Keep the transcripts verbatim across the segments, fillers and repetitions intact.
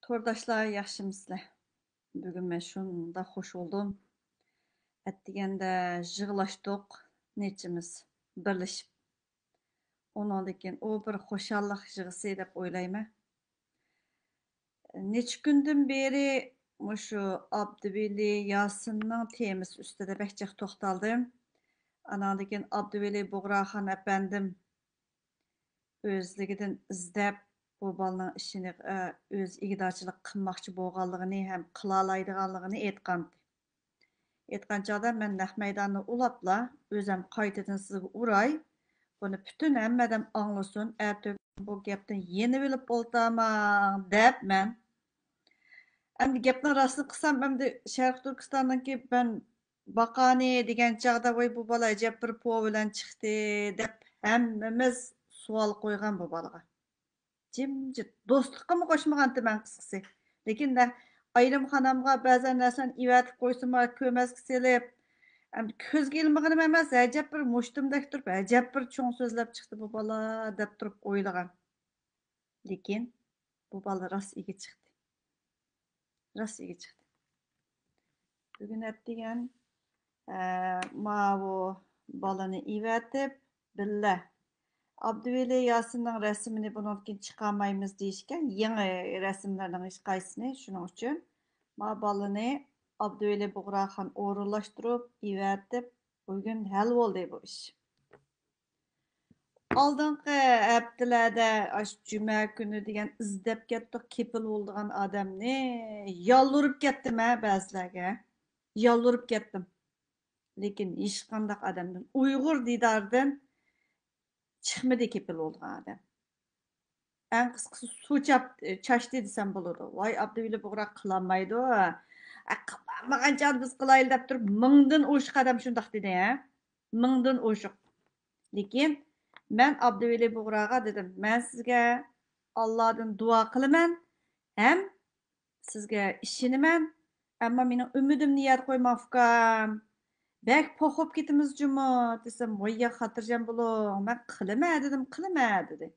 تورداشلار، ياخشىمۇسىلەر؟ بۈگۈن مەن شۇنداق خۇش بولدۇم. ئەتىگەندە يىغلاشتۇق نەچچىمىز بىرلىشىپ. ئۇنىڭدىن كېيىن ئۇ بىر خۇشاللىق يىغىسى دەپ ئويلايمەن. نەچچە كۈندىن بېرى مۇشۇ ئابدۇۋەلى ياسىننىڭ تېمىسى ئۈستىدە بەك جىق توختالدىم. ئاناندىن كېيىن ئابدۇۋەلى بۇغراخان ئەپەندىم ئۆزلۈكىدىن ئىزدەپ، بۇ بالىنىڭ ئىشىنى، ئە، ئۆزى ئىگىدارچىلىق قىلماقچى بولغانلىقىنى ھەم قىلالايدىغانلىقىنى ئېيتقانتى. ئېيتقان چاغدا مەن نەق مەيداننى ئۇلاپلا، ئۆزەم قايتىدىن سىزگە ئۇراي، بۇنى پۈتۈن ھەممە ئادەم ئاڭلىسۇن، ئەتە بۇ گەپنى يېنىۋېلىپ ئولتۇرماڭ، دەپ مەن. ئەمدى گەپنىڭ راستىنى قىلسام، ئەمدى شەرقىي تۈركىستاننىڭكى مەن باقانى دېگەن چاغدا، ۋاي، بۇ بالا ئەجەب بىر پو بىلەن چىقتى، دەپ ھەممىمىز سوئال قويغان بۇ بالىغا. جىمجىت، دوستلۇققىمۇ قوشمىغانتى مەن قىسقىسى. لېكىن نە-، ئايرىم خانامغا بەزەن نەرسىلەرنى ئېۋەتىپ قويسىمۇ، كۆرمەسكە سېلىپ، ئەمدى كۆزگە ئىلمىغىنىم ئەمەس، ئەجەب بىر مۇشتۇمدەك تۇرۇپ، ئەجەب بىر چوڭ سۆزلەپ چىقتى بۇ بالا، دەپ تۇرۇپ ئويلىغان. لېكىن بۇ بالا راست ئىگە چىقتى. راست ئىگە چىقتى. بۈگۈن ئەتىگەن، ئە، ماۋۇ بالىنى ئېۋەتىپ، بىللە ئابدۇۋەلى ياسىننىڭ رەسىمىنى بۇنىڭدىن كېيىن چىقارمايمىز دېيىشكەن، يېڭى رەسىملەرنىڭ ھېچقايسىسىنى. شۇنىڭ ئۈچۈن ما بالىنى ئابدۇۋەلى بۇغراخان ئورۇنلاشتۇرۇپ، ئېۋەتىپ، بۈگۈن ھەل بولدى بۇ ئىش. ئالدىنقى ھەپتىلەردە ئاشۇ جۈمە كۈنى دېگەن ئىزدەپ كەتتۇق، كېپىل بولىدىغان ئادەمنى. يالۋۇرۇپ كەتتىم ھە بەزىلەرگە. يالۋۇرۇپ كەتتىم. لېكىن ھېچقانداق ئادەمدىن، ئۇيغۇر دىدارىدىن چىقمىدى كېپىل بولىدىغان ئادەم. ئەڭ قىسقىسى سۇ چاپ-، چاچتى دېسەم بولىدۇ. ۋاي، ئابدۇۋەلى بۇغرا قىلالمايدۇ. ئە، قىلالمىغان چاغدا بىز قىلايلى دەپ تۇرۇپ، مىڭدىن ئوشۇق ئادەم شۇنداق دېدى، ھە؟ مىڭدىن ئوشۇق. لېكىن مەن ئابدۇۋەلى بۇغراغا دېدىم، مەن سىزگە ئاللادىن دۇئا قىلىمەن ھەم سىزگە ئىشىنىمەن، ئەمما مېنىڭ ئۈمىدىمنى يەردە قويماڭ، ئۇكام. بەك پوخ بولۇپ كېتىمىز جۇمۇ، دېسەم، ۋاي يا، خاتىرجەم بولۇڭ، مەن قىلىمەن دېدىم، قىلىمەن دېدى.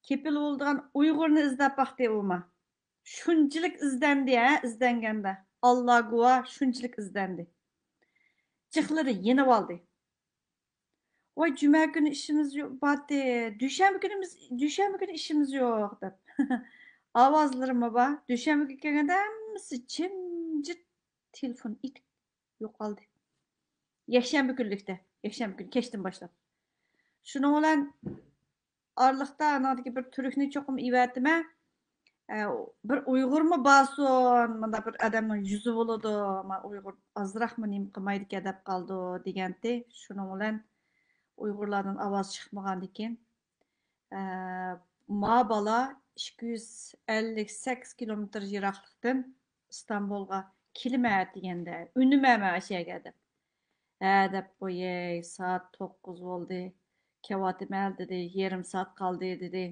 كېپىل بولىدىغان ئۇيغۇرنى ئىزدەپ باقتى ئۇمۇ. شۇنچىلىك ئىزدەندى، ھە، ئىزدەنگەندە. ئاللا گۇۋاھ، شۇنچىلىك ئىزدەندى. جىقلىرى يېنىۋالدى. ۋاي، جۈمە كۈنى ئىشىمىز يو-، بارتى، دۈشەنبە كۈنىمىز، دۈشەنبە كۈنى ئىشىمىز يوق، دەپ. ئاۋازلىرىمۇ بار. دۈشەنبە كۈنى كەلگەندە ھەممىسى جىمجىت، تېلېفون ئېتىپ يوقالدى. يەكشەنبە كۈنلۈكتە، يەكشەنبە كۈنى كەچتىن باشلاپ. شۇنىڭ بىلەن ئارىلىقتا ئاناڭدىكى بىر تۈركنى چوقۇم ئېۋەتىمەن. ئە، بىر ئۇيغۇرمۇ بارسۇن، مۇنداق بىر ئادەمنىڭ يۈزى بولىدۇ، ما ئۇيغۇر ئازراقمۇ نېمە قىلمايدىكەن دەپ قالىدۇ، دېگەنتى. شۇنىڭ بىلەن ئۇيغۇرلاردىن ئاۋاز چىقمىغاندىكىن، ئە، ما بالا ئىككى يۈز ئەللىك سەككىز كىلومېتىر يىراقلىقتىن ئىستانبۇلغا كېلىمەن دېگەندە، ئۈنىمەن مەن ئاشۇ يەرگە دەپ. ھە دەپ قوياي، سائەت توققۇز بولدى. كەۋاتىمەن دېدى، يېرىم سائەت قالدى دېدى.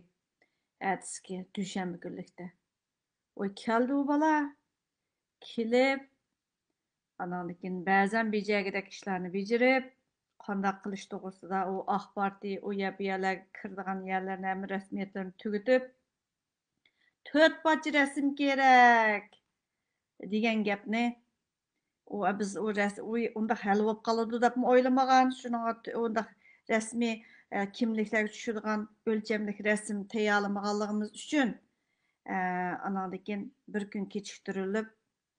ئەتىسىكى دۈشەنبە كۈنلۈكتە. ۋاي كەلدى ئۇ بالا. كېلىپ، ئاناندىن كېيىن بەزەن بېجەرگۈدەك ئىشلارنى بېجىرىپ، قانداق قىلىش توغرىسىدا ئۇ ئاق پارتى، ئۇ يەر بۇ يەرلەرگە كىرىدىغان يەرلەرنى ھەممە رەسمىيەتلىرىنى تۈگىتىپ، تۆت پارچە رەسىم كېرەك دېگەن گەپنى ئۇ، بىز ئۇ رەس-، ئۇ ئۇنداق ھەل بولۇپ قالىدۇ دەپمۇ ئويلىمىغان، شۇنىڭغا ت-، ئۇنداق رەسمىي، ئە، كىملىكلەرگە چۈشىدىغان ئۆلچەملىك رەسىم تەييارلىمىغانلىقىمىز ئۈچۈن، ئە، ئاناندىن كېيىن بىر كۈن كېچىكتۈرۈلۈپ،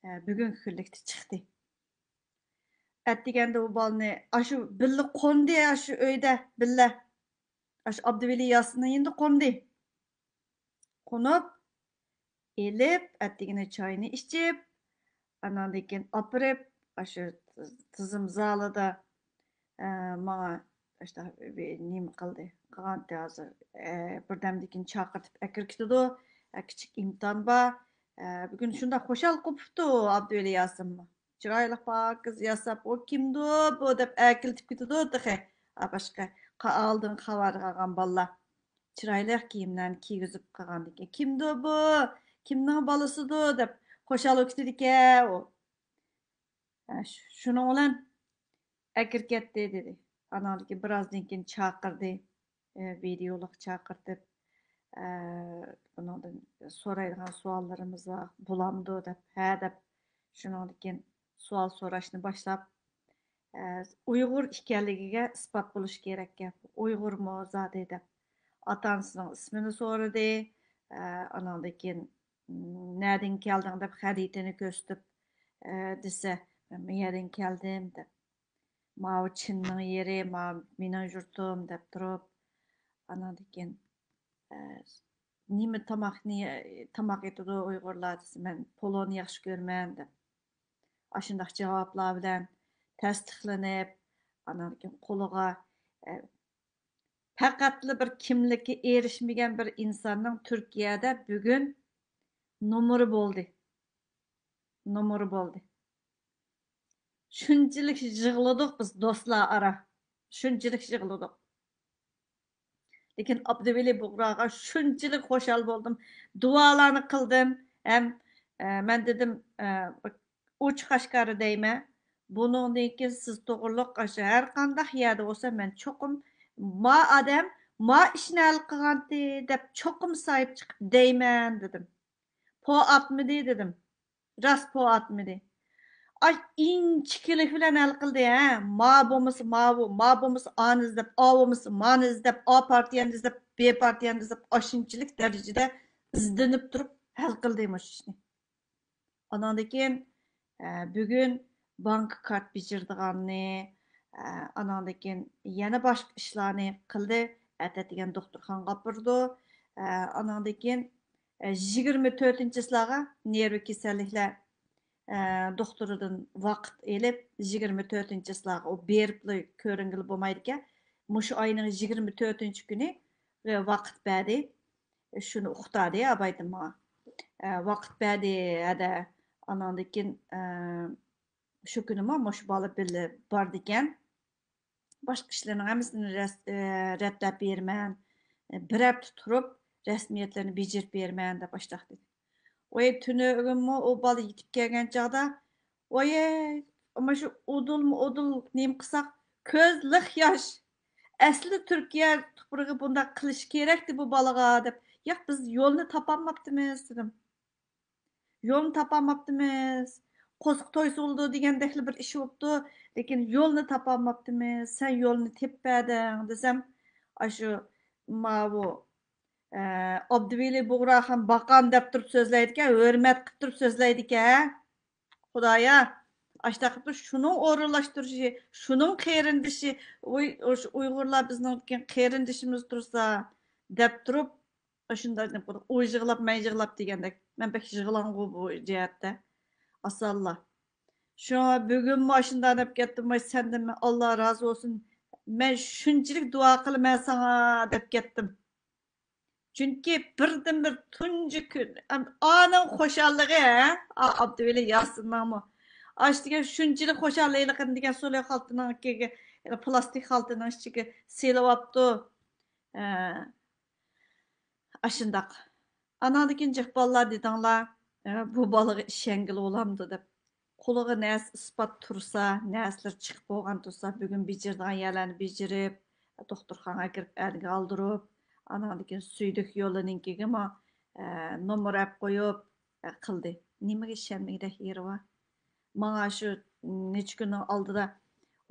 ئە، بۈگۈنكى كۈنلۈكتە چىقتى. ئەتىگەندە ئۇ بالىنى ئاشۇ بىللە قوندى، ئاشۇ ئۆيدە بىللە. ئاشۇ ئابدۇۋەلى ياسىننىڭ يېنىدا قوندى. قونۇپ، ئېلىپ، ئەتىگىنى چاينى ئىچىپ، ئاناندىن كېيىن ئاپىرىپ، ئاشۇ تىزىم زالىدا، ئە، ماڭا ئاشۇنداق بىر نېمە قىلدى. قىلغانتى ھازىر، ئە، بىردەمدىن كېيىن چاقىرتىپ ئەكىرىپ كېتىدۇ. ئە، كىچىك ئىمتىھان بار. ئە، بۈگۈن شۇنداق خۇشال قوپۇپتۇ ئابدۇۋەلى ياسىنمۇ. چىرايلىق پاكىز ياساپ، «ئۇ كىمدۇ بۇ؟» دەپ ئەركىلىتىپ كېتىدۇ تېخى. ئا، باشقا، قا-، ئالدىن خەۋەر ئالغان بالىلار چىرايلىق كىيىملەرنى كىيگۈزۈپ قىلغاندىكىن، «كىمدۇ بۇ؟ كىمنىڭ بالىسىدۇ؟» دەپ خۇشال بولۇپ كېتىدىكەن ئۇ. ھە، شۇ-، شۇنىڭ بىلەن ئەكىرىپ كەتتى دېدى. ئاناندىن كېيىن بىرازدىن كېيىن چاقىردى. ئە، ۋىدېئولۇق چاقىرتىپ، ئە، بۇنىڭدىن سورايدىغان سوئاللىرىمىز بار، بولامدۇ دەپ، ھە دەپ، شۇنىڭدىن كېيىن سوئال سوراشنى باشلاپ، ئە، ئۇيغۇر ئىكەنلىكىگە ئىسپات بولۇش كېرەككەن. ئۇيغۇرمۇ زادى دەپ، ئاتا-ئانىسىنىڭ ئىسمىنى سورىدى. ئە، ئاناندىن كېيىن، م، نەدىن كەلدىڭ دەپ خەرىتىنى كۆرسىتىپ، ئە، دېسە، مەن بۇ يەردىن كەلدىم دەپ، ماۋۇ چىننىڭ يېرى، ماۋۇ مېنىڭ يۇرتۇم دەپ تۇرۇپ، ئاناندىن كېيىن، ئە، نېمە تاماقنى، تاماق ئېتىدۇ ئۇيغۇرلار دېسە، مەن پولونى ياخشى كۆرىمەن دەپ، ئاشۇنداق جاۋابلار بىلەن تەستىقلىنىپ، ئاناندىن كېيىن قولىغا، ئە، پەقەتلا بىر كىملىككە ئېرىشمىگەن بىر ئىنساننىڭ تۈركىيەدە بۈگۈن نومۇرى بولدى. نومۇرى بولدى. شۇنچىلىك يىغلىدۇق بىز دوستلار ئارا. شۇنچىلىك يىغلىدۇق. لېكىن ئابدۇۋەلى بۇغراغا شۇنچىلىك خۇشال بولدۇم. دۇئالارنى قىلدىم. ھەم، ئە، مەن دېدىم، ئە، ئوچۇق ئاشكارا دەيمەن. بۇنىڭدىن كېيىن سىز توغرۇلۇق ئاشۇ ھەر قانداق يەردە بولسا، مەن چوقۇم ما ئادەم ما ئىشنى ھەل قىلغانتى دەپ چوقۇم سايىپ چىقىپ دەيمەن دېدىم. پو ئاتمىدى دېدىم. راست پو ئاتمىدى. ئاي، ئىنچىكىلىك بىلەن ھەل قىلدى، ھە. ما بولمىسا ماۋۇ، ما بولمىسا ئانى ئىزدەپ، ئا بولمىسا مانى ئىزدەپ، ئا پارتىيەنى ئىزدەپ، بې پارتىيەنى ئىزدەپ، ئاشۇنچىلىك دەرىجىدە ئىزدىنىپ تۇرۇپ ھەل قىلدى مۇشۇ ئىشنى. ئاناندىن كېيىن، ئە، بۈگۈن بانكا كارت بېجىرىدىغاننى، ئە، ئاناندىن كېيىن يەنە باشقا ئىشلارنى قىلدى. ئەتە دېگەن دوختۇرخانىغا ئاپىرىدۇ. ئە، ئاناندىن كېيىن، ئە، يىگىرمە تۆتىنچى چىسلاغا نېرۋا كېسەللىكلەر، ئە، دوختۇرىدىن ۋاقىت ئېلىپ، يىگىرمە تۆتىنچى چىسلاغا ئۇ بېرىپلا كۆرۈنگىلى بولمايدىكەن. مۇشۇ ئاينىڭ يىگىرمە تۆتىنچى كۈنى، ئە، ۋاقىت بەردى. شۇنى ئۇقتۇردى ئابايتىم ماڭا. ئە، ۋاقىت بەردى، ھەدە. ئاناندىن كېيىن، ئە، شۇ كۈنىمۇ مۇشۇ بالا بىللە بارىدىكەن. باشقا ئىشلارنىڭ ھەممىسىنى رەس-، ئە، رەتلەپ بېرىمەن. بىر ھەپتە تۇرۇپ، رەسمىيەتلەرنى بېجىرىپ بېرىمەن، دەپ ئاشتاق دېدى. ۋاي، تۈنۈگۈنمۇ ئۇ بالا يېتىپ كەلگەن چاغدا، ۋاي، ئەمما شۇ ئۇدۇلمۇ ئۇدۇل نېمە قىلساق، كۆز لىق ياش. ئەسلى تۈركىيە تۇپرىقى بۇنداق قىلىش كېرەكتى بۇ بالىغا، دەپ. ياق، بىز يولنى تاپالماپتىمىز، دېدىم. يولنى تاپالماپتىمىز. قورسىقى تويسا بولىدۇ دېگەندەكلا بىر ئىش بوپتۇ. لېكىن يولنى تاپالماپتىمىز. سەن يولنى تېپىپ بەردىڭ، دېسەم، ئاشۇ ماۋۇ، ئە، ئابدۇۋەلى بۇغراخان باقان دەپ تۇرۇپ سۆزلەيدىكەن، ھۆرمەت قىلىپ تۇرۇپ سۆزلەيدىكەن. خۇدايا، ئاشتاق قىلىپ شۇنىڭ ئورۇنلاشتۇرۇشى، شۇنىڭ قېرىندىشى، ئۇي-، ئۇش-، ئۇيغۇرلار بىزنىڭ قېرىندىشىمىز تۇرسا، دەپ تۇرۇپ، ئاشۇنداق دەپ قويدۇق. ئۇ يىغلاپ، مەن يىغلاپ دېگەندەك. مەن بەك يىغلاڭغۇ بۇ جەھەتتە. ئاسانلا. شۇڭا بۈگۈنمۇ ئاشۇنداق دەپ كەتتىم، ۋاي، سەندىن مەن ئاللا رازى بولسۇن. مەن شۇنچىلىك دۇئا قىلىمەن ساڭا، دەپ كەتتىم. چۈنكى بىردىنبىر تۇنجى كۈن، ئەم-، ئانىڭ خۇشاللىقى، ھە؟ ئا، ئابدۇۋەلى ياسىننىڭمۇ. ئاشۇ دېگەن شۇنچىلىك خۇشاللىقىنى دېگەن سولى خالتىنىڭ كېگە، پلاستىك خالتىنىڭ ئىچىگە سېلىۋاپتۇ. ھە. ئاشۇنداق. ئاناندىن كېيىن جىق بالىلار دېدىڭلار، ئە، بۇ بالىغا ئىشەنگىلى بولامدۇ دەپ. قولىغا نەرسە ئىسپات تۇرسا، نەرسىلىرى چىقىپ بولغان تۇرسا، بۈگۈن بېجىرىدىغان يەرلەرنى بېجىرىپ، دوختۇرخانىغا كىرىپ ئەلگە ئالدۇرۇپ، ئاناندىن كېيىن سۈيدۈك يولىنىڭكىگىمۇ، ئە، نومۇر ئەپ قويۇپ، ئە، قىلدى. نېمىگە ئىشەنمىگۈدەك يېرى بار؟ ماڭا شۇ نەچچە كۈننىڭ ئالدىدا،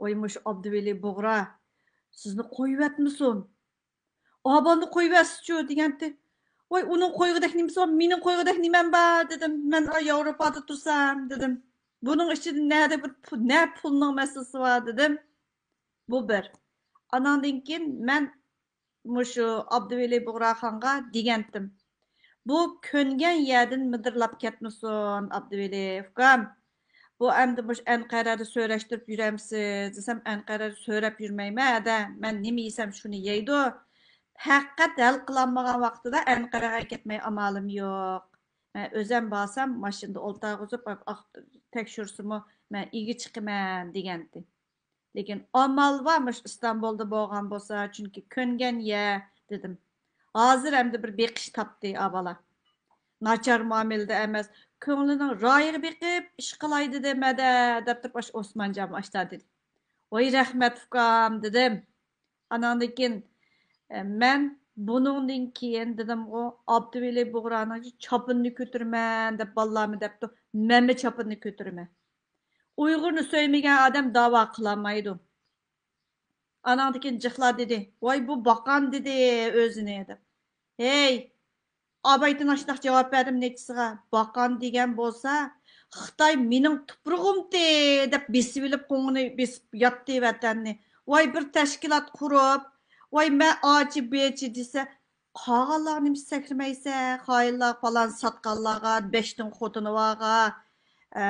ۋاي، مۇشۇ ئابدۇۋەلى بۇغرا سىزنى قويۇۋەتمىسۇن. ئاباننى قويۇۋەتسىچۇ دېگەنتى. ۋاي، ئۇنىڭ قويغۇدەك نېمىسى بار، مېنىڭ قويغۇدەك نېمەم بار دېدىم. مەن ياۋروپادا تۇرسام دېدىم. بۇنىڭ ئىچىدە نەدە بىر پۇ-، نە پۇلنىڭ مەسىلىسى بار دېدىم. بۇ بىر. ئاناندىن كېيىن مەن مۇشۇ ئابدۇۋەلى بۇغراخانغا دېگەنتىم. بۇ كۆنگەن يەردىن مىدىرلاپ كەتمىسۇن، ئابدۇۋەلى ئۇكام. بۇ ئەمدى مۇشۇ ئەنقەرەدە سۆرەشتۈرۈپ يۈرەمسىز دېسەم، ئەنقەرەدە سۆرەپ يۈرمەيمەن ھەدە، مەن نېمە يېسەم شۇنى يەيدۇ. پەقەت ھەل قىلالمىغان ۋاقتىدا ئەنقەرەگە كەتمەي ئامالىم يوق. مەن ئۆزەم بارسام ماشىنىدا ئولتۇرغۇزۇپ، ئاق-، تەكشۈرسىمۇ مەن ئىگە چىقىمەن دېگەنتى. لېكىن ئامال بار، مۇشۇ ئىستانبۇلدا بولغان بولسا، چۈنكى كۆنگەن يەر، دېدىم. ھازىر ئەمدى بىر بېقىش تاپتى ئا بالا. ناچار مۇئامىلىدە ئەمەس، كۆڭلىنىڭ رايىغا بېقىپ ئىش قىلاي دېدىم ھەدە، دەپ تۇرۇپ، ئاشۇ ئوسمانجانمۇ ئاشتا دېدى. ۋاي رەھمەت ئۇكام، دېدىم. ئاناندىن كېيىن، ئە، مەن بۇنىڭدىن كېيىن دېدىمغۇ، ئابدۇۋەلى بۇغرانىڭ چاپىنىنى كۆتۈرىمەن دەپ بالىلارمۇ دەپتۇ. مەنمۇ چاپىنىنى كۆتۈرىمەن. ئۇيغۇرنى سۆيمىگەن ئادەم داۋا قىلالمايدۇ. ئاناڭدىن كېيىن جىقلار دېدى، ۋاي بۇ باقان دېدى ئۆزىنى دەپ. ھەي، ئابايتىن ئاشۇنداق جاۋاب بەردىم نەچچىسىغا، باقان دېگەن بولسا خىتاي مېنىڭ تۇپرىغىمتى دەپ بېسىۋېلىپ قوڭىنى بېسىپ ياتتى ۋەتەننى. ۋاي بىر تەشكىلات قۇرۇپ، ۋاي مەن ئاچى بېچى دېسە، قالغانلارغا نېمىشقا سەكرىمەيسە؟ خائىنلار پالان ساتقانلارغا، بەشتىن خوتۇنى بارغا، ئە،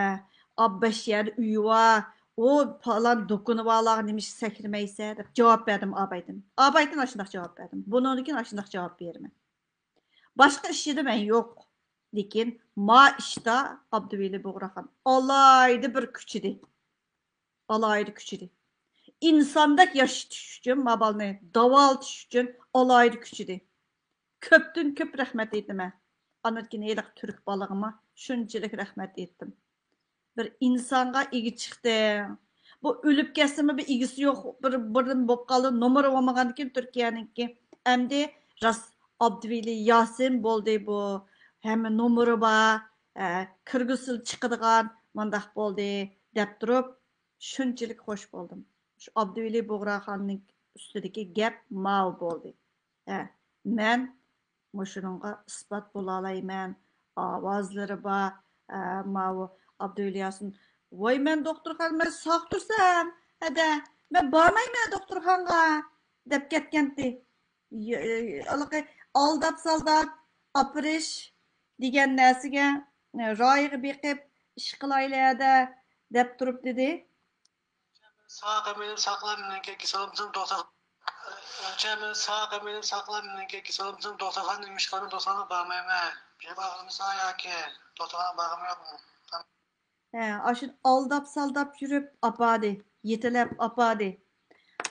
ئاب بەش يەردە ئۆيى بار، ئۇ پالان دۇكىنى بارلارغا نېمىشقا سەكرىمەيسە دەپ جاۋاب بەردىم ئابايتىن. ئابايتىن ئاشۇنداق جاۋاب بەردىم. بۇنىڭدىن كېيىن ئاشۇنداق جاۋاب بېرىمەن. باشقا ئىشىدا مەن يوق. لېكىن ما ئىشتا ئابدۇۋەلى بۇغراخان ئالاھىدە بىر كۈچىدى. ئالاھىدە كۈچىدى. ئىنساندەك ياشىتىش ئۈچۈن، ما بالىنى داۋالىتىش ئۈچۈن ئالاھىدە كۈچىدى. كۆپتىن كۆپ رەھمەت ئېيتىمەن. ئاندىن كېيىن ھېلىقى تۈرك بالىغىمۇ شۇنچىلىك رەھمەت ئېيتتىم. بىر ئىنسانغا ئىگە چىقتىڭ. بۇ ئۆلۈپ كەتسىمۇ بىر ئىگىسى يوق، بىر، بىردىن بولۇپ قالدى. نومۇرى بولمىغاندىكىن تۈركىيەنىڭكى. ئەمدى راست ئابدۇۋەلى ياسىن بولدى بۇ. ھەممە نومۇرى بار، ئە، كىرگۈزسىلا چىقىدىغان مانداق بولدى دەپ تۇرۇپ، شۇنچىلىك خوش بولدۇم. شۇ ئابدۇۋەلى بۇغراخاننىڭ ئۈستىدىكى گەپ ماۋۇ بولدى. ھە، مەن مۇشۇنىڭغا ئىسپات بولالايمەن. ئاۋازلىرى بار، ئە، ماۋۇ ئابدۇۋەلى ياسىن، ۋاي مەن دوختۇرخانا، مەن ساق تۇرسام، ھەدە، مەن بارمايمەن دوختۇرخانىغا دەپ كەتكەنتى. ھېلىقى ئالداپ سالداپ ئاپىرىش دېگەن نەرسىگە رايىغا بېقىپ ئىش قىلايلى ھەدە دەپ تۇرۇپ دېدى. ساق ئەمىنىم ساقلام مېنىڭكى كېسىلىمسىز دوختۇر. ئۆلچەم ساق ئەمىنىم ساقلام مېنىڭكى كېسىلىمسىز دوختۇرخانا نېمە ئىش قىلىمسىز دوختۇرخانا بارمايمەن. بىر بارغىنىسا ياكى دوختۇرخانا بارغىم يوقمۇ؟ ھە، ئاشۇ ئالداپ سالداپ يۈرۈپ ئاپاردى، يېتىلەپ ئاپاردى.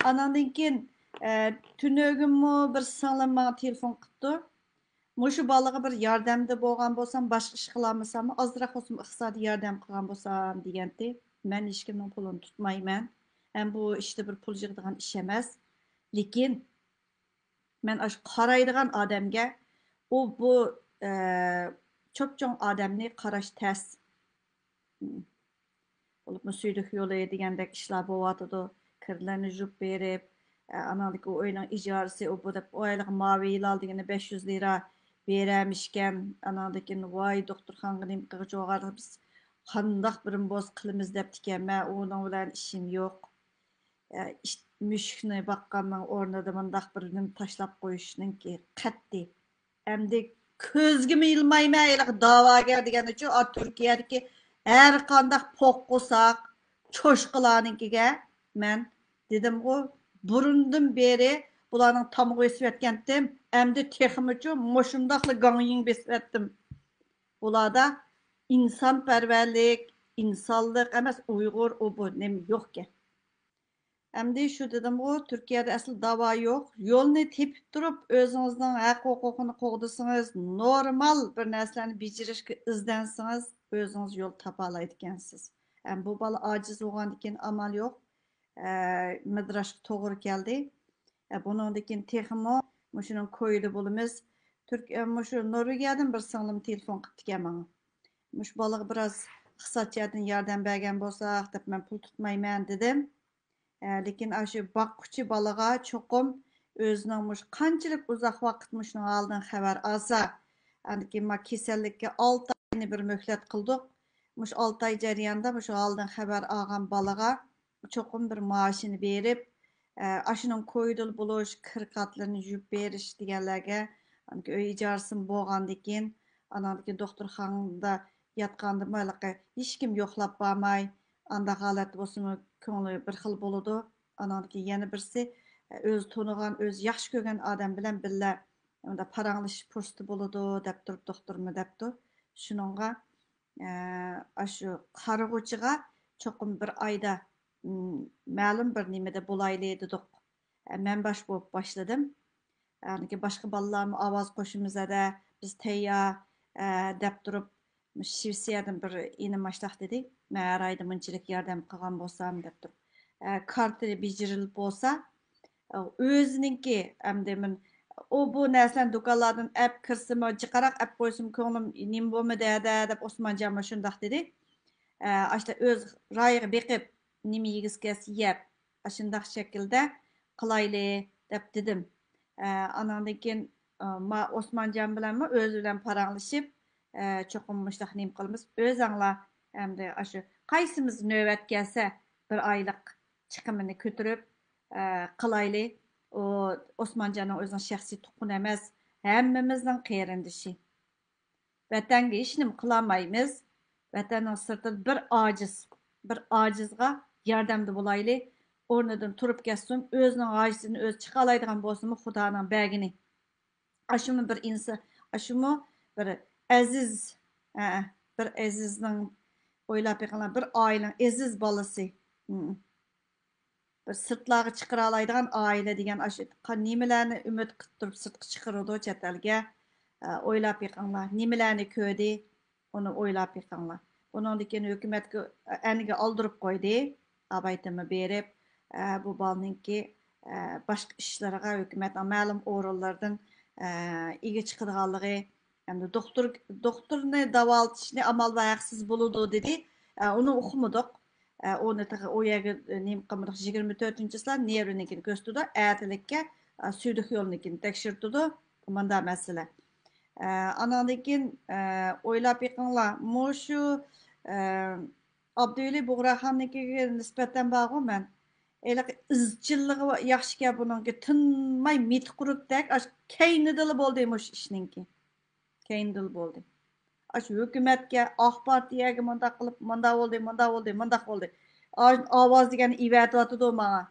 ئاناندىن كېيىن، ئە، تۈنۈگۈنمۇ بىر سىڭلىم ماڭا تېلېفون قىپتۇ. مۇشۇ بالىغا بىر ياردەمدە بولغان بولسام، باشقا ئىش قىلالمىساممۇ، ئازراق بولسىمۇ ئىقتىسادىي ياردەم قىلغان بولسام دېگەنتى. مەن ھېچكىمنىڭ پۇلىنى تۇتمايمەن. ھەم بۇ ئىشتا بىر پۇل يىغىدىغان ئىش ئەمەس. لېكىن مەن ئاشۇ قارايدىغان ئادەمگە ئۇ بۇ، ئە، چوپچوڭ ئادەمنى قاراش تەس. بولۇپمۇ سۈيدۈك يولى دېگەندەك ئىشلار بولۇۋاتىدۇ. كىرلەرنى يۇيۇپ بېرىپ، ئە، ئاناڭدىكى ئۇ ئۆينىڭ ئىجارىسى، ئۇ بۇ دەپ، ئۇ ھېلىقى ماۋى ھىلال دېگىنى بەش يۈز لىرا بېرەمىشكەن. ئاناندىن كېيىن، ۋاي، دوختۇرخانىغا نېمە قىلغۇچى بولغان، بىز قانداق بىرىم بولسا قىلىمىز دەپتىكەن. مەن ئۇنىڭ بىلەن ئىشىم يوق. ئە، ئىت مۈشۈكنى باققاننىڭ ئورنىدا مۇنداق بىر نېمە تاشلاپ قويۇشنىڭكى قەتئىي. ئەمدى كۆزگىمۇ ئىلمايمەن، ھېلىقى داۋاگەر دېگەننىچۇ، ئا، تۈركىيەدىكى ھەر قانداق پوققۇساق، چوشقىلارنىڭكىگە مەن دېدىمغۇ، بۇرۇندىن بېرى بۇلارنىڭ تامىقى بېسىۋەتكەنتىم، ئەمدى تېخىمۇچۇ مۇشۇنداقلا گاڭيىڭ بېسىۋەتتىم. بۇلاردا ئىنسانپەرۋەرلىك، ئىنسانلىق ئەمەس، ئۇيغۇر، ئۇ بۇ نېمە يوقكەن. ئەمدى شۇ دېدىمغۇ، تۈركىيەدە ئەسلى داۋا يوق. يولنى تېپىپ تۇرۇپ، ئۆزىڭىزنىڭ ھەق ھوقۇقىنى قوغدىسىڭىز، نورمال بىر نەرسىلەرنى بېجىرىشكە ئىزدەنسىڭىز، ئۆزىڭىز يول تاپالايدىكەنسىز. ئەمما بۇ بالا ئاجىز بولغاندىكىن ئامال يوق. ئە، مىدراشقا توغرا كەلدى. ئە، بۇنىڭدىن كېيىن تېخىمۇ مۇشۇنىڭ كويىدا بولىمىز. تۈرك-، ئە، مۇشۇ نورۋېگىيەدىن بىر سىڭلىم تېلېفون قىپتىكەن ماڭا. مۇشۇ بالىغا بىراز ئىقتىساد جەھەتتىن ياردەم بەرگەن بولساق دەپ مەن پۇل تۇتمايمەن دېدىم. ئە، لېكىن ئاشۇ باققۇچى بالىغا چوقۇم ئۆزىنىڭ مۇشۇ قانچىلىك ئۇزاق ۋاقىت مۇشۇنىڭ ھالىدىن خەۋەر ئالسا، ئاندىن كېيىن ما كېسەللىككە ئالتە ئاينى بىر مۆھلەت قىلدۇق. مۇشۇ ئالتە ئاي جەريانىدا مۇشۇ ھالدىن خەۋەر ئالغان بالىغا چوقۇم بىر مائاشىنى بېرىپ، ئە، ئاشۇنىڭ كويىدىلا بولۇش، كىر-كارتلىرىنى يۇيۇپ بېرىش دېگەنلەرگە، ئاندىن كېيىن ئۆي ئىجارىسىمۇ بولغاندىن كېيىن، ئاناندىن كېيىن دوختۇرخانىدا ياتقاندىمۇ ھېلىقى ھېچكىم يوقلاپ بارماي، ئانداق ھالەتتە بولسىمۇ كۆڭلى بىر خىل بولىدۇ. ئاناندىن كېيىن يەنە بىرسى، ئۆزى تونۇغان، ئۆزى ياخشى كۆرگەن ئادەم بىلەن بىللە مۇنداق پاراڭلىشىش پۇرسىتى بولىدۇ دەپ تۇرۇپ دوختۇرمۇ دەپتۇ. شۇنىڭغا، ئە، ئاشۇ قارىغۇچىغا چوقۇم بىر ئايدا، م، مەلۇم بىر نېمىدە بولايلى دېدۇق. ئە، مەن باش بولۇپ باشلىدىم. ئاندىن كېيىن باشقا بالىلارمۇ ئاۋاز قوشىمىز ھەدە، بىز تەييار، ئە، دەپ تۇرۇپ، شىۋېتسىيەدىن بىر ئىنىم ئاشتاق دېدى، مەن ھەر ئايدا مۇنچىلىك ياردەم قىلغان بولسام دەپ تۇرۇپ. ئە، كارتىنى بېجىرىلىپ بولسا، ئە، ئۆزىنىڭكى، ئەمدى مەن ئۇ بۇ نەرسىلەرنى دۇكانلاردىن ئەپ كىرسىمۇ، جىقراق ئەپ قويسىمۇ، كۆڭلۈم نېمە بولمىدى ھەدە دەپ ئوسمانجانمۇ شۇنداق دېدى. ئە، ئاشتا ئۆز رايىغا بېقىپ، نېمە يېگۈسى كەلسە يەپ، ئاشۇنداق شەكىلدە قىلايلى دەپ دېدىم. ئە، ئاناندىن كېيىن، ئە، ما-، ئوسمانجان بىلەنمۇ ئۆزى بىلەن پاراڭلىشىپ، ئە، چوقۇم مۇشۇنداق نېمە قىلىمىز، ئۆزەڭلار ئەمدى ئاشۇ قايسىمىز نۆۋەت كەلسە بىر ئايلىق چىقىمىنى كۆتۈرۈپ، ئە، قىلايلى. ئۇ ئوسمانجاننىڭ ئۆزىنىڭ شەخسىي تۇغقىنى ئەمەس، ھەممىمىزنىڭ قېرىندىشى. ۋەتەنگە ھېچنېمە قىلالمايمىز. ۋەتەننىڭ سىرتىدا بىر ئاجىز، بىر ئاجىزغا ياردەمدە بولايلى. ئورنىدىن تۇرۇپ كەتسۇن، ئۆزىنىڭ ھاجىتىنى ئۆزى چىقالايدىغان بولسىمۇ، خۇدانىڭ بەرگىنى. ئاشۇمۇ بىر ئىنسان، ئاشۇمۇ بىر ئەزىز، ھە، بىر ئەزىزنىڭ، ئويلاپ بېقىڭلار، بىر ئائىلىنىڭ ئەزىز بالىسى. ھم. بىر سىرتلارغا چىقىرالايدىغان ئائىلە دېگەن ئاشۇ قا-، نېمىلەرنى ئۈمىد قىلىپ تۇرۇپ سىرتقا چىقىرىدۇ چەت ئەلگە؟ ئە، ئويلاپ بېقىڭلار، نېمىلەرنى كۆردى، ئۇنى ئويلاپ بېقىڭلار. بۇنىڭدىن كېيىن ھۆكۈمەتكە ئەنگە ئالدۇرۇپ قويدى، ئابايتىمى بېرىپ، ئە، بۇ بالىنىڭكى، ئە، باشقا ئىشلىرىغا ھۆكۈمەتنىڭ مەلۇم ئورۇنلىرىدىن، ئە، ئىگە چىقىدىغانلىقى، ئەمدى دوختۇر، دوختۇرنى داۋالىتىشنى ئامال بار ھەقسىز بولىدۇ دېدى. ئە، ئۇنى ئۇقمىدۇق. ئە، ئۇنى تېخى ئۇ يەرگە، ئە، نېمە قىلمىدۇق. يىگىرمە تۆتىنچى چىسلا نېرۋىنىڭكىنى كۆرسىتىدۇ. ئەتىلىككە، ئە، سۈيدۈك يولىنىڭكىنى تەكشۈرتىدۇ. مۇنداق مەسىلە. ئە، ئاناندىن كېيىن، ئە، ئويلاپ بېقىڭلار. مۇشۇ، ئە، ئابدۇۋەلى بۇغراخاننىڭكىگە نىسبەتەن بارغۇ مەن. ھېلىقى ئىزچىللىقى ياخشىكەن بۇنىڭكى. تىنماي مىتى قۇرۇتتەك، ئاشۇ كەينىدىلا بولدى مۇشۇ ئىشنىڭكى. كەينىدىلا بولدى. ئاشۇ ھۆكۈمەتكە، ئاق پارتىيەگە مۇنداق قىلىپ، مۇنداق بولدى، مۇنداق بولدى، مۇنداق بولدى. ئا-، ئاۋاز دېگەننى ئېۋەتىۋاتىدۇ ماڭا.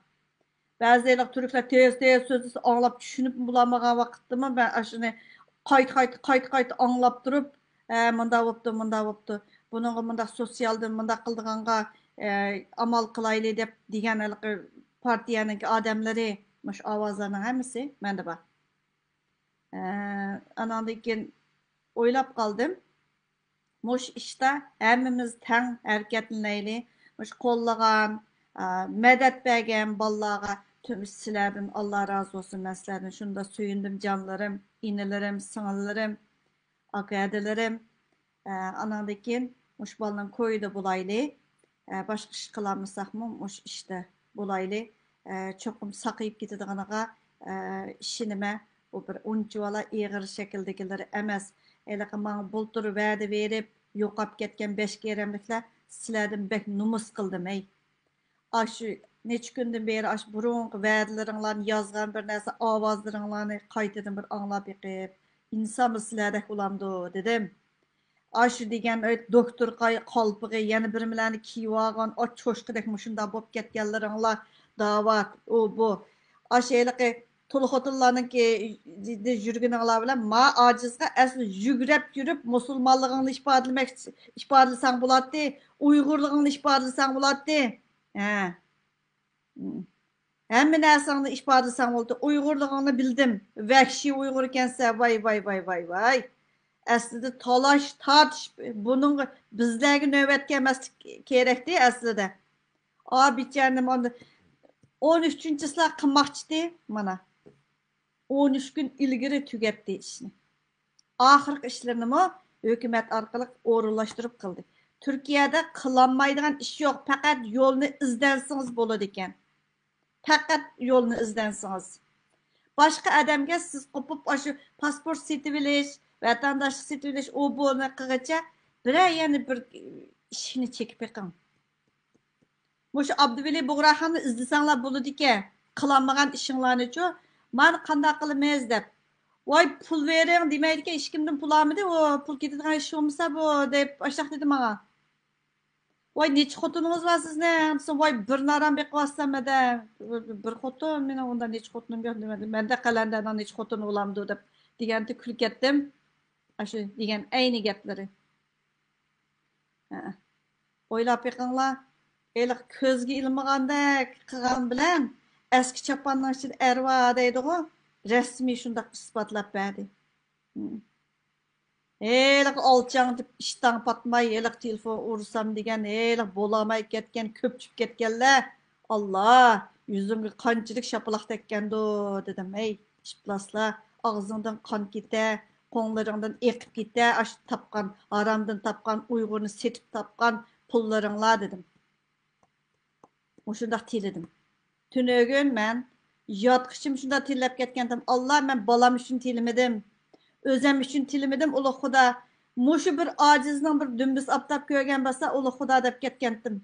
بەزى ھېلىقى تۈركلەر تېز، تېز سۆزلىسە ئاڭلاپ چۈشىنىپمۇ بولالمىغان ۋاقىتتىمۇ مەن ئاشۇنى قايتا، قايتا، قايتا، قايتا ئاڭلاپ تۇرۇپ، ھە، مۇنداق بوپتۇ، مۇنداق بوپتۇ. بۇنىڭغا مۇنداق سوتسىيالدىن مۇنداق قىلىدىغانغا، ئە، ئامال قىلايلى دەپ دېگەن ھېلىقى پارتىيەنىڭكى ئادەملىرى، مۇشۇ ئاۋازلارنىڭ ھەممىسى مەندە بار. ئە، ئاناندىن كېيىن ئويلاپ قالدىم. مۇشۇ ئىشتا ھەممىمىز تەڭ ھەرىكەتلىنەيلى. مۇشۇ قوللىغان، ئە، مەدەت بەرگەن بالىلارغا تۈ-، سىلەردىن ئاللا رازى بولسۇن. مەن سىلەردىن شۇنداق سۆيۈندۈم، جانلىرىم، ئىنىلىرىم، سىڭىللىرىم، ئاكا ھەدىلىرىم. ئە، ئاناندىن كېيىن مۇشۇ بالىنىڭ كويىدا بولايلى. ئە، باشقا ئىش قىلالمىساقمۇ مۇشۇ ئىشتا بولايلى. ئە، چوقۇم ساقىيىپ كېتىدىغىنىغا، ئە، ئىشىنىمەن. بۇ بىر ئۇنچىۋالا ئېغىر شەكىلدىكىلىرى ئەمەس. ھېلىقى ماڭا بۇلتۇر ۋەدە بېرىپ يوقاپ كەتكەن بەش كېرەملىكلەر، سىلەردىن بەك نومۇس قىلدىم ھەي. ئاشۇ نەچچە كۈندىن بېرى ئاشۇ بۇرۇنقى ۋەدىلىرىڭلارنى يازغان بىر نەرسە ئاۋازلىرىڭلارنى قايتىدىن بىر ئاڭلاپ بېقىپ، ئىنسانمۇ سىلەردەك بولامدۇ دېدىم. ئاشۇ دېگەن ئۆي دوكتور قاي-، قالپىقى، يەنە بىرمىلەرنى كىيىۋالغان، ئاچ چوشقىدەك مۇشۇنداق بولۇپ كەتكەنلىرىڭلار داۋات، ئۇ بۇ. ئاشۇ ھېلىقى تۇل خوتۇنلارنىڭكى يۈرگىنىڭلار بىلەن ما ئاجىزغا ئەسلى يۈگرەپ يۈرۈپ مۇسۇلمانلىقىڭنى ئىپادىلىمەك، ئىپادىلىسەڭ بولاتتى، ئۇيغۇرلۇقۇڭنى ئىپادىلىسەڭ بولاتتى. ھە. ھەممە نەرسەڭنى ئىپادىلىسەڭ بولدى. ئۇيغۇرلۇقۇڭنى بىلدىم. ۋەھشىي ئۇيغۇر ئىكەنسەن. ۋاي، ۋاي، ۋاي، ۋاي، ۋاي. ئەسلىدە تالاش، تارتىش، بۇنىڭغا بىزلەرگە نۆۋەت كەلمەسلىك كېرەكتى ئەسلىدە. ئا، بىچارىنى مانا ئون ئۈچىنچى چىسلا قىلماقچىدى، مانا. ئون ئۈچ كۈن ئىلگىرى تۈگەتتى ئىشنى. ئاخىرقى ئىشلىرىنىمۇ ھۆكۈمەت ئارقىلىق ئورۇنلاشتۇرۇپ قىلدى. تۈركىيەدە قىلالمايدىغان ئىش يوق، پەقەت يولنى ئىزدەنسىڭىز بولىدىكەن. پەقەت يولنى ئىزدەنسىڭىز. باشقا ئادەمگە سىز قوپۇپ، ئاشۇ پاسپورت سېتىۋېلىش، ۋەتەنداشلىق سېتىۋېلىش، ئۇ بۇنى قىلغىچە بىرەر يەنە بىر ئىشىكنى چېكىپ بېقىڭ. مۇشۇ ئابدۇۋەلى بۇغراخاننى ئىزدىسەڭلار بولىدىكەن، قىلالمىغان ئىشىڭلارنىچۇ، مانا قانداق قىلىمىز دەپ. ۋاي، پۇل بېرىڭ دېمەيدىكەن، ھېچكىمدىن پۇل ئالمىدى، ئۇ پۇل كېتىدىغان ئىش بولمىسا بۇ، دەپ ئاشۇنداق دېدى ماڭا. ۋاي، نەچچە خوتۇنىڭىز بار سىزنىڭ؟ دېسەم، ۋاي، بىرنى ئاران بېقىۋاتسام ھەدە. بىر خوتۇن، مېنىڭ ئۇنداق نەچچە خوتۇنۇم يوق، دېمەمدىم. مەندە قەلەندەرنىڭ نەچچە خوتۇنى بولامدۇ دەپ دېگەنتى، كۈلۈپ كەتتىم. ئاشۇ دېگەن ئەينى گەپلىرى. ھە. ئويلاپ بېقىڭلار، ھېلىقى كۆزگە ئىلمىغاندەك قىلغان بىلەن، ئەسكى چاپاننىڭ ئىچىدە ئەر بار دەيدىغۇ، رەسمىي شۇنداق ئىسپاتلاپ بەردى. ھېلىقى ئالچاڭ دەپ ئىشتان پاتماي، ھېلىقى تېلېفون ئۇرسام دېگەن، ھېلىقى بولالماي كەتكەن، كۆپچۈپ كەتكەنلەر. ئاللا، يۈزۈڭگە قانچىلىك شاپىلاق تەگكەندۇ، دېدىم. ھەي، ئىپلاسلار، ئاغزىڭدىن قان كېتە، قوڭلىرىڭدىن ئېقىپ كېتە، ئاشۇ تاپقان، ھارامدىن تاپقان، ئۇيغۇرنى سېتىپ تاپقان پۇللىرىڭلار، دېدىم. مۇشۇنداق تىلىدىم. تۈنۈگۈن مەن ياتقىچىم شۇنداق تىلەپ كەتكەنتىم. ئاللا، مەن بالام ئۈچۈن تىلىمىدىم. ئۆزەم ئۈچۈن تىلىمىدىم، ئۇلۇغ خۇدا. مۇشۇ بىر ئاجىزنىڭ بىر دۈمبىسى ئاپتاپ كۆرگەن بولسا، ئۇلۇغ خۇدا دەپ كەتكەنتىم.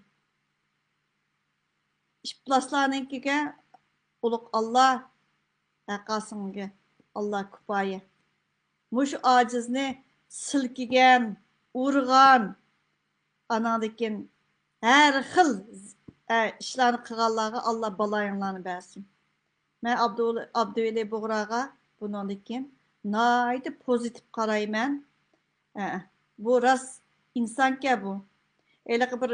ئىپلاسلارنىڭكىگە ئۇلۇغ ئاللا، ھەققاسىڭگە ئاللا كۇپايە. مۇشۇ ئاجىزنى سىلكىگەن، ئۇرغان، ئاناندىن كېيىن ھەر خىل، ئە، ئىشلارنى قىلغانلارغا ئاللا بالايىڭلارنى بەرسۇن. مەن ئابدۇ-، ئابدۇۋەلى بۇغراغا بۇنىڭدىن كېيىن ناھايىتى پوزىتىپ قارايمەن. ئە، بۇ راست ئىنسانكەن بۇ. ھېلىقى بىر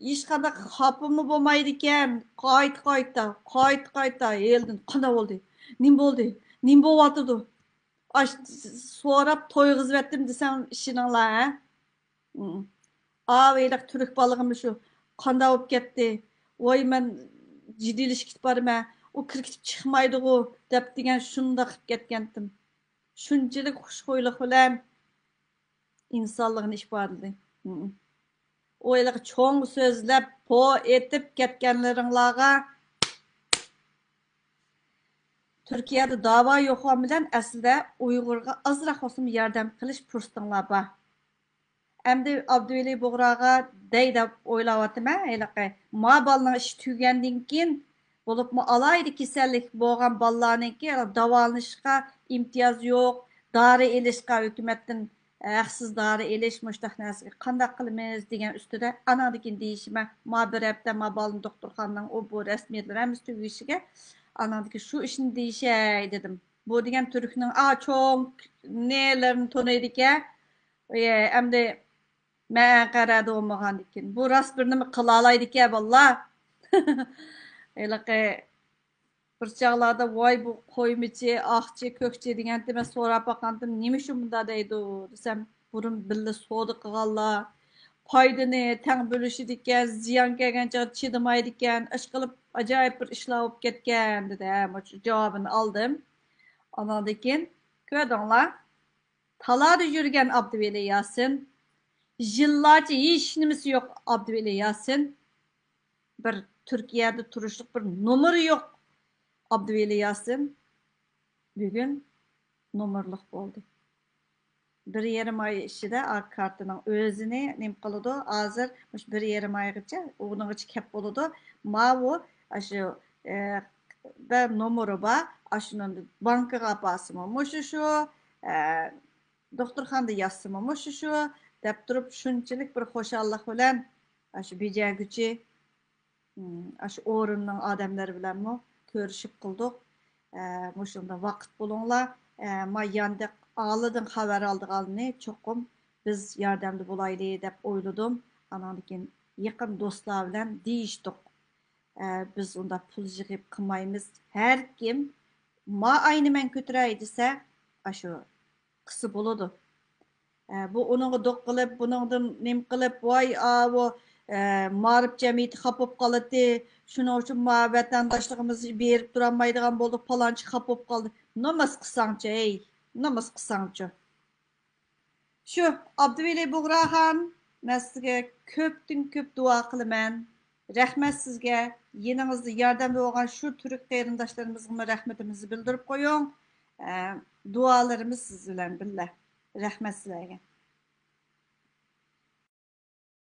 ھېچقانداق خاپىمۇ بولمايدىكەن. قايتا، قايتا، قايتا، قايتا ھېلىدىن قانداق بولدى؟ نېمە بولدى؟ نېمە بولۇۋاتىدۇ؟ ئاش سوراپ تويغۇزۇۋەتتىم دېسەڭ ئىشىنىڭلار، ھە؟ ئاۋۇ ھېلىقى تۈرك بالىغىمۇ شۇ قانداق بولۇپ كەتتى؟ ۋاي، مەن جىددىيلىشىپ كېتىپ بارىمەن. ئۇ كىرىپ كېتىپ چىقمايدىغۇ دەپ دېگەن شۇنداق قىلىپ كەتكەنتىم. شۇنچىلىك خۇشخۇيلۇق بىلەن ئىنسانلىقىنى ئىپادىلىدى. ئۇ ھېلىقى چوڭ سۆزلەپ، پو ئېتىپ كەتكەنلىرىڭلارغا تۈركىيەدە داۋا يوقىغان بىلەن ئەسلىدە ئۇيغۇرغا ئازراق بولسىمۇ ياردەم قىلىش پۇرسىتىڭلار بار. ئەمدى ئابدۇۋەلى بۇغراغا دەي دەپ ئويلاۋاتىمەن. ھېلىقى ما بالىنىڭ ئىشى تۈگىگەندىن كېيىن، بولۇپمۇ ئالاھىدە كېسەللىك بولغان بالىلارنىڭكى داۋالىنىشقا ئىمتىياز يوق، دارى ئېلىشقا ھۆكۈمەتتىن ھەقسىز دارى ئېلىش، مۇشۇنداق نەرسىگە قانداق قىلىمىز دېگەن ئۈستىدە، ئاناندىن كېيىن دېيىشىمەن، ما بىر ھەپتە ما بالىنى دوختۇرخانىنىڭ ئۇ بۇ رەسمىيەتلىرى ھەممىسى تۈگىگىچىگە، ئاناندىن كېيىن شۇ ئىشنى دېيىشەي دېدىم. بۇ دېگەن تۈركنىڭ ئا چوڭ نېلىرىنى تونۇيدىكەن. ئەمدى مەن ئەنقەرەدە بولمىغاندىكىن، بۇ راست بىر نېمە قىلالايدىكەن، باللا. ھېلىقى بىر چاغلاردا، ۋاي، بۇ قويمىچى، ئاقچى، كۆكچى دېگەنتى، مەن سوراپ باققانتىم، نېمە ئۈچۈن مۇنداق دەيدۇ دېسەم، بۇرۇن بىللە سودا قىلغانلار، پايدىنى تەڭ بۆلۈشىدىكەن، زىيان كەلگەن چاغدا چىدىمايدىكەن، ئىشقىلىپ ئاجايىپ بىر ئىشلار بولۇپ كەتكەن، دېدى. ھە، مۇشۇ جاۋابىنى ئالدىم. ئاناندىن كېيىن، كۆردۈڭلار، تالادا يۈرگەن ئابدۇۋەلى ياسىن، يىللارچە ھېچنېمىسى يوق ئابدۇۋەلى ياسىن، بىر تۈركىيەدە تۇرۇشلۇق بىر نومۇرى يوق ئابدۇۋەلى ياسىن بۈگۈن نومۇرلۇق بولدى. بىر يېرىم ئاي ئىچىدە ئا كارتىنىڭ ئۆزىنى نېمە قىلىدۇ؟ ھازىر مۇشۇ بىر يېرىم ئايغىچە ئۇنىڭغىچە كەپ بولىدۇ. ماۋۇ ئاشۇ، ئە، بىر نومۇرى بار. ئاشۇنى بانكىغا ئاپارسىمۇ مۇشۇ شۇ، ئە، دوختۇرخانىدا ياتسىمۇ مۇشۇ شۇ دەپ تۇرۇپ، شۇنچىلىك بىر خۇشاللىق بىلەن ئاشۇ بېجەرگۈچى، ئاشۇ ئورۇننىڭ ئادەملىرى بىلەنمۇ كۆرۈشۈپ قىلدۇق. ئە، مۇشۇنداق ۋاقىت بولۇڭلار. ئە، ما ياندەك ئالىدىن خەۋەر ئالىدىغاننى چوقۇم بىز ياردەمدە بولايلى دەپ ئويلىدىم. ئاناندىن كېيىن يېقىن دوستلار بىلەن دېيىشتۇق. ئە، بىز ئۇنداق پۇل يىغىپ قىلمايمىز. ھەر كىم ما ئاينى مەن كۆتۈرەي دېسە، ئاشۇ قىلسا بولىدۇ. ئە، بۇ ئۇنىڭغا دوق قىلىپ، بۇنىڭدىن نېمە قىلىپ، ۋاي، ئاۋۇ، ئە، مائارىپ جەمئىيىتى خاپا بولۇپ قالاتتى، شۇنىڭ ئۈچۈن ما ۋەتەنداشلىقىمىزنى بېرىپ تۇرالمايدىغان بولدۇق، پالانچى خاپا بولۇپ قالدى. نومۇس قىلساڭچۇ، ھەي، نومۇس قىلساڭچۇ. شۇ، ئابدۇۋەلى بۇغراخان، مەن سىزگە كۆپتىن كۆپ دۇئا قىلىمەن. رەھمەت سىزگە. يېنىڭىزدا ياردەمدە بولغان شۇ تۈرك قېرىنداشلىرىمىزغىمۇ رەھمىتىمىزنى بىلدۈرۈپ قويۇڭ. ئە، دۇئالىرىمىز سىز بىلەن بىللە. رەھمەت سىلەرگە.